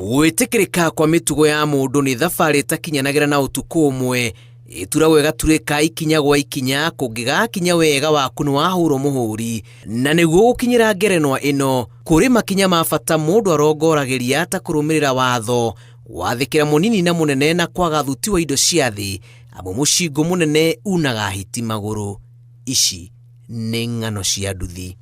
Gwĩtĩkĩrĩka kwa mĩtugo ya mũndũ nĩ thabarĩ ĩtakinyanagĩra na ũtukũ ũmwe, ĩturagwo ĩgaturĩka ikinya gwa ikinya kũngĩgakinya wega waku nĩ wahũrwo mũhũri. Na nĩguo gũkinyĩra ngerenwa ĩno, kũrĩ makinya ma bata mũndũ arongoragĩria ta kũrũmĩrĩra watho, gwathĩkĩra mũnini na mũnene na kwaga thuti wa indo cia thĩ, amu mũcingũ mũnene unaga hiti magũrũ. Ici nĩ ng'ano cia nduthi.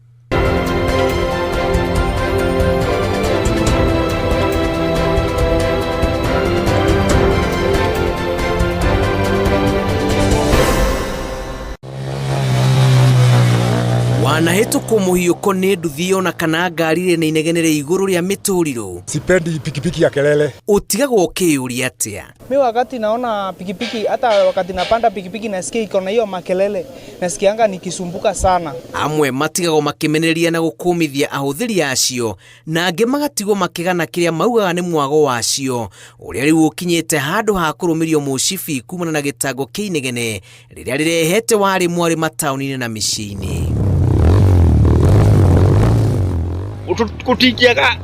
Wanahĩtũkwo mũhiũko nĩ nduthi ona kana ngari rĩ na inegene rĩa igũrũ rĩa mĩtũrirũ. Sipendi pikipiki ya kelele. Ũtigagwo ũkĩyũria atĩa? Mi wakati naona pikipiki, hata wakati napanda pikipiki nasikia iko na hiyo makelele, nasikianga nikisumbuka sana. Amwe matigagwo makĩmenereria na gũkũmithia ahũthĩri acio, na angĩ magatigwo makĩgana kĩrĩa maugaga nĩ mwago wacio, ũrĩa rĩu ũkinyĩte handũ ha kũrũmĩrio mũcibi kumana na gĩtango kĩa inegene rĩrĩa rĩrehete warĩ mwarĩ mataũni-inĩ na mĩciĩ-inĩ. Gũtingĩaga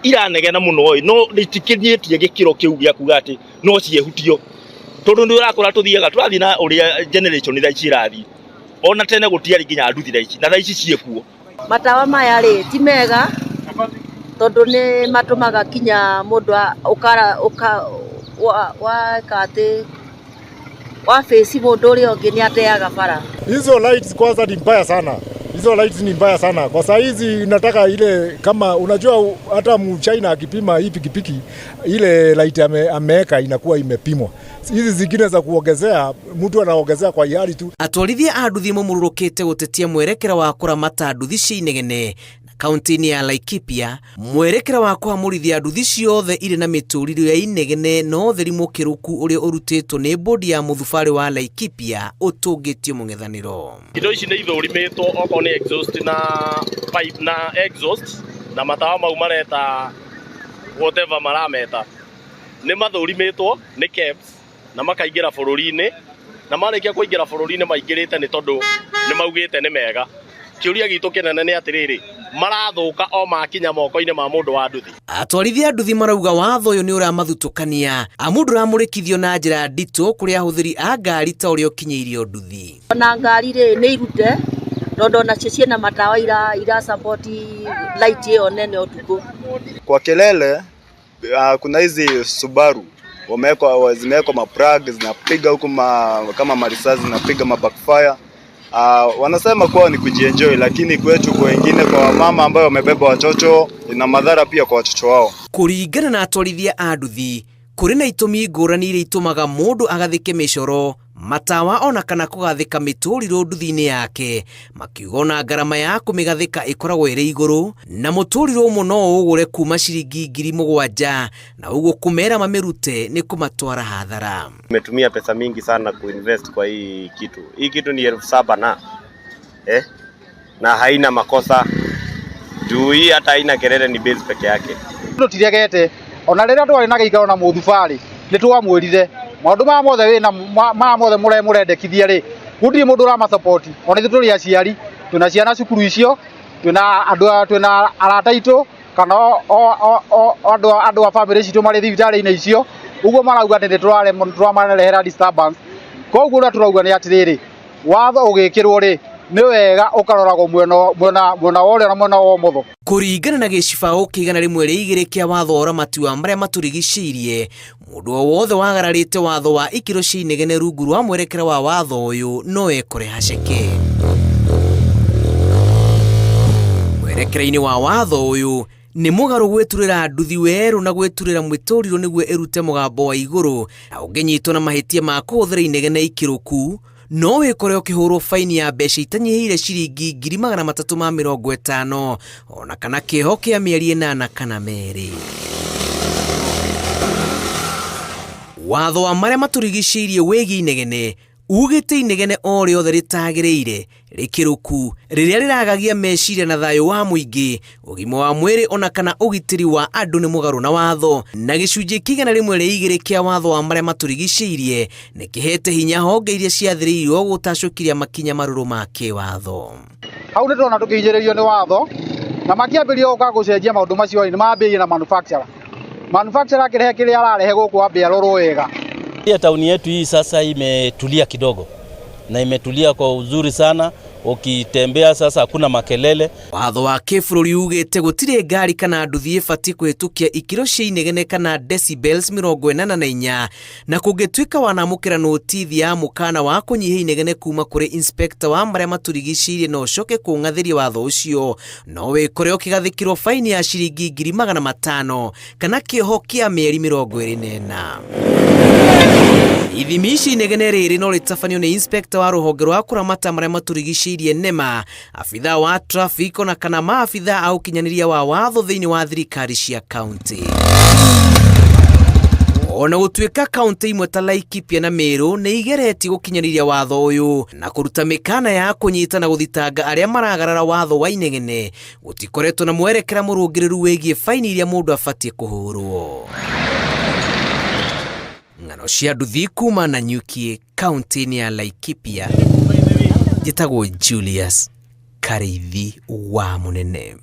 iranegena mũno ĩ, no rĩtikinyĩtie gĩkĩro kĩu gĩa kuga atĩ no ciehutio, tondũ nĩ ũrakora tũthiaga tũrathiĩ na ũrĩa generation thaa ici ĩrathiĩ. Ona tene gũtiarĩ nginya nduthi thaa ici, na thaa ici ciĩkuo. Matawa maya rĩ ti mega tondũ nĩ matũmaga kinya mũndũ ũkara ũka weka atĩ wa face mũndũ ũrĩa ũngĩ nĩ ateaga bara. Hizo lights kwanza ni mbaya sana. Hizo lights ni mbaya sana. Kwa saa hizi nataka ile, kama unajua hata mchina akipima hii pikipiki ile light ameweka inakuwa imepimwa. Hizi zingine za kuongezea, mtu anaongezea kwa hiari tu. Atwarithia a nduthi mamũrũrũkĩte gũtetia mwerekera wa kũramata nduthi cia inegene na kaunti-inĩ ya Laikipia, mwerekera wa kũhamũrithia nduthi ciothe irĩ na mĩtũrirũ ya inegene na ũtheri mũkĩrũku ũrĩa ũrutĩtwo nĩ bodi ya mũthubarĩ wa Laikipia ũtũngĩtio mũng'ethanĩro. Indo ici nĩ ithũrimĩtwo okorwo nĩ exhaust na pipe na exhaust na matawa mau mareta whatever marameta nĩ mathũrimĩtwo nĩ KEBS na makaingĩra bũrũri-inĩ, na marĩkia kũingĩra bũrũri-inĩ maingĩrĩte nĩ tondũ nĩ maugĩte nĩ mega. Kĩũria gitũ kĩnene nĩ atĩrĩrĩ, marathũka o makinya moko-inĩ ma mũndũ wa nduthi. Atwarithia a nduthi marauga watho ũyũ nĩ ũramathutũkania amu ndũramũrĩkithio na njĩra nditũ kũrĩ ahũthĩri a ngari ta ũrĩa ũkinyĩirio nduthi. Ona ngari rĩ nĩ irute tondũ onacio ciĩna matawa ira support light ĩyo nene ũtukũ. Kwa kelele, kuna hizi Subaru zimewekwa maplug zinapiga huku kama marisasi zinapiga ma backfire. Wanasema kuwa ni kujienjoy, lakini kwetu kwa wengine, kwa mama ambao wamebeba watoto, ina madhara pia kwa watoto wao. Kũringana na atwarithia a nduthi, kũrĩ na itũmi ngũrani iria itũmaga mũndũ agathĩke mĩcoro, matawa ona kana kũgathĩka mĩtũrirũ nduthi-inĩ yake, makiuga ona ngarama ya kũmĩgathĩka ĩkoragwo ĩrĩ igũrũ, na mũtũrirũ ũmwe no ũũgũre kuma ciringi 7,000, na ũguo kũmera mamĩrute nĩ kũmatwara hathara. Nimetumia pesa mingi sana kuinvest kwa hii kitu. Hii kitu ni 7,000 na haina makosa. Juu hii hata haina kelele, ni base peke yake. Tũtiregete ona rĩrĩa twarĩ na gĩikaro na mũthubarĩ nĩ twamwĩrire maũndũ maya mothe wĩna maya mothe mũrendekithia rĩ, gũtirĩ mũndũ ũramasupport. Ona ithuĩ tũrĩ aciari, twĩna ciana cukuru icio, twĩna andũ, twĩna arata aitũ kana andũ a bamĩrĩ citũ marĩ thibitarĩ-inĩ icio, ũguo marauga atĩ nĩ tũramarehera disturbance. Koguo ũrĩa tũrauga nĩ atĩrĩrĩ, watho ũgĩkĩrwo rĩ, nĩ wega ũkaroragwo mwena wa ũrĩo na mwena wa ũmotho. Kũringana na gĩcibaũ kĩa igana rĩmwe rĩa igĩrĩ kĩa watho wa ũramati wa marĩa matũrigicĩirie, mũndũ o wothe wagararĩte watho wa ikĩro cia inegene rungu rwa mwerekera wa watho ũyũ no ekore haceke. Mwerekera-inĩ wa watho ũyũ nĩ mũgarũ gwĩturĩra nduthi werũ na gwĩturĩra mwĩtũrirũ nĩguo ĩrute mũgambo wa igũrũ, na ũngĩnyitwo na mahĩtia ma kũhũthĩra inegene ikĩrũku no wĩkore ũkĩhũrwo faini ya mbeca itanyihĩire ciringi 350,000 ona kana kĩoho kĩa mĩeri 8 kana 2. Watho wa marĩa matũrigicĩirie wĩgiĩ inegene ugĩte inegene o rĩothe rĩtagĩrĩire rĩkĩrũku rĩrĩa rĩragagia meciria na thayũ wa mũingĩ, ũgima wa mwĩrĩ ona kana ũgitĩri wa andũ nĩ mũgarũ na watho, na gĩcunjĩ kĩa igana rĩmwe rĩa igĩrĩ kĩa watho wa marĩa matũrigicĩirie nĩ kĩhete hinya honge iria ciathĩrĩirio gũtacũkĩria makinya marũrũ ma kĩwatho. Hau nĩ tũrona tũkĩhinyĩrĩrio nĩ watho, na makĩambĩrĩria gũka gũcenjia maũndũ macio nĩ mambĩrĩirie na manufacturer. Manufacturer akĩrehe kĩrĩa ararehe gũkũ ambe arorwo wega. Pia tauni yetu hii sasa imetulia kidogo na imetulia kwa uzuri sana. Ukitembea sasa hakuna makelele. Watho wa kĩbũrũri ugĩte gũtirĩ ngari kana nduthi ĩbatiĩ kũhĩtũkia ikĩro cia inegene kana decibels 84, na kũngĩtuĩka wanamũkĩra notithi ya mũkana wa kũnyihia inegene kuma kũrĩ inspector wa marĩa matũrigicĩirie na ũcoke kũng'athĩria watho ũcio, no wĩkore ũkĩgathĩkĩrwo faini ya ciringi 500,000 kana kĩoho kĩa mĩeri 24. Ithimi ici inegene rĩrĩ no rĩtabanio nĩ inspector wa rũhonge rwa kũramata marĩa matũrigicĩirie NEMA, abithaa wa traffic ona kana maabithaa a ũkinyanĩria wa watho thĩinĩ wa thirikari cia kaunti. Ona gũtuĩka kaunti imwe ta Laikipia na Meru nĩ igeretie gũkinyanĩria watho ũyũ na kũruta mĩkana ya kũnyita na gũthitanga arĩa maragarara watho wa inegene, gũtikoretwo na mwerekera mũrũngĩrĩru wĩgiĩ faini iria mũndũ abatiĩ kũhũrwo. Ng'ano cia nduthi kuma Nanyuki kaunti-inĩ ya Laikipia, njĩtagwo Julius Karĩithi wa Mũnene.